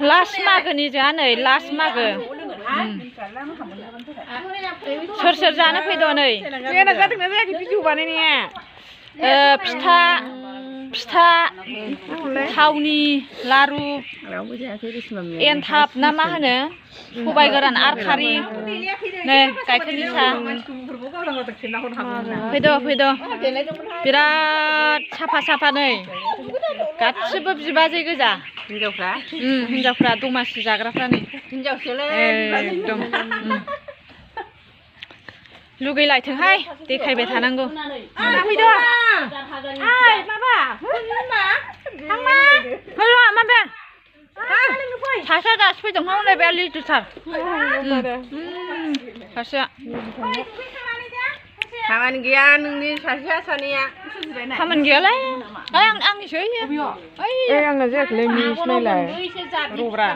last मागोनि जोंहा नै लास्ट मागो सोर सोर जानो फैदो नै फिथा फिथा थावनि लारु एनथाब ना मा होनो सबाय गोरान आर खारि नै गाइखेरनि साहा फैदो फैदो बिराद साफा साफा नै गासिबो बिबाजै गोजा हिनजावफ्रा दमासि जाग्राफ्रा नै एकदम लुगैलायथोंहाय देखायबाय थानांगौ फैदो सासेया दासो फैदों हनै बे लिटुथार सासेया खामानि गैया नोंनि सासेया सानैया खामानि गैयालाय आंनिसो आंना जायाखैलै मिस नायलाय रब्रा